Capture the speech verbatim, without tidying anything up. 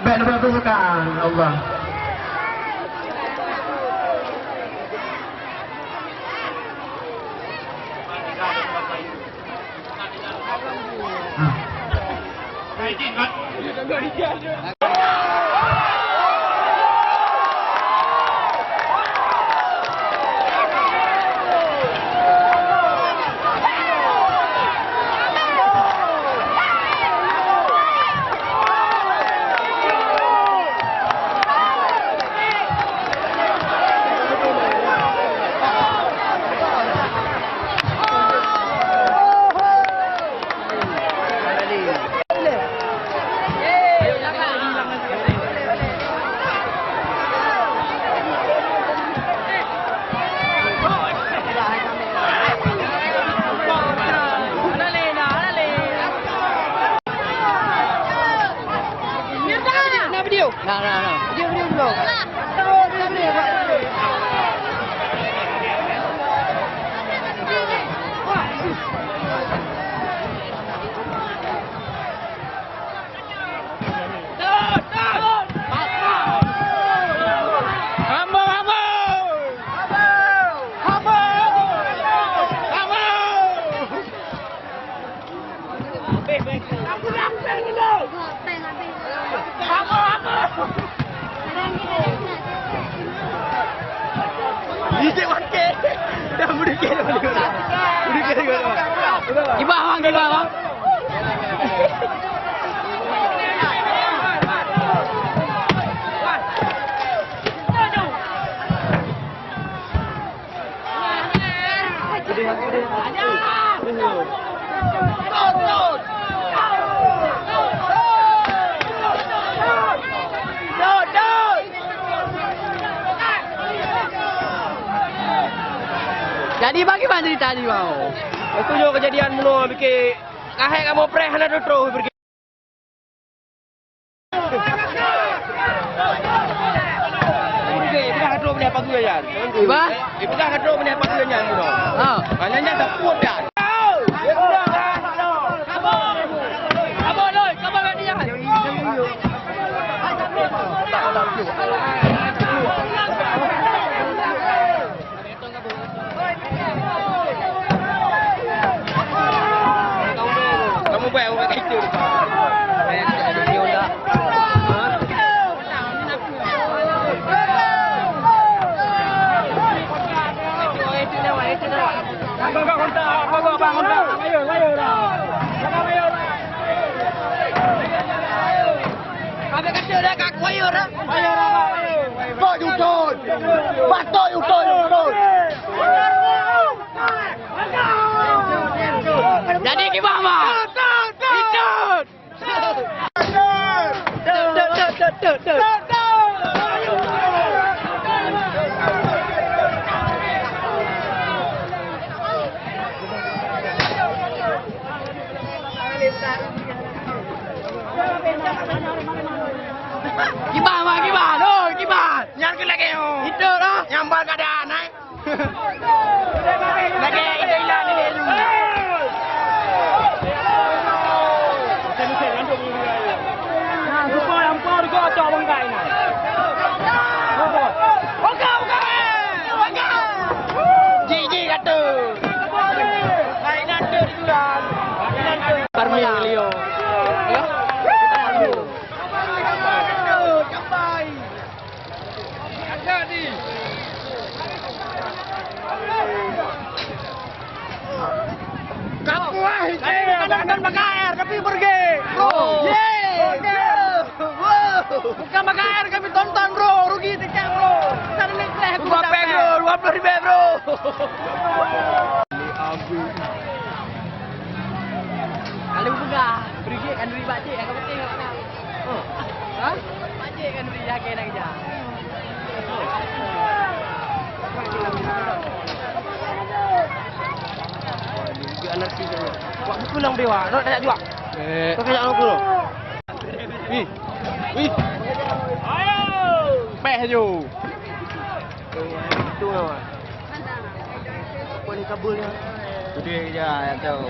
Baik, lepas tu bukan Allah. Na, na, na. Kiban, bang, kiban, bang. Jadi bagaimana cerita ni, mau? Itu juga kejadian menua bikin kahek kamu preh hana tutup pergi. Iba? Iba? Iba ka trok meuneh pageue nyan, bro. Ha. Ha, nyan, nyan dapur dah. Kamu bayar ubat itu. Batok jutun! Batok jutun! Jadi gimana, Mak? Hitun! Kiban, Mak, kiban. Oh, kiban. Nyan keuh lagèe nyoe. Itu lah. Nyambal keadaan, eh. Lagèe ilang-ilang ni. Nah, supaya ampun kau cok bangkai nah. Oke, oke. Oke. Ji, ji, kata. Lain nanti di jalan. Parmi Leo. Ya? Kapuah, saya bukan nonton pakai air, tapi pergi. Oh. Yeay. Wow. Bukan pakai air kami tonton, bro. Rugi tiket, bro. Kita ni naik kereta, bro. Dua puluh, bro. Dua puluh ribu, bro. Lalu peugah, beri kan beri bak cik, yang penting awak nak. Oh. Ha? Bak cik kan beri, jaga nak kejar. Dia anarki je. Buat buku lang bewa, nak tajak jual. Eh. Kau tajak buku. Wih. Wih. Peh ju. Itu apa? Apa ni kabel ni? Gede je yang tahu.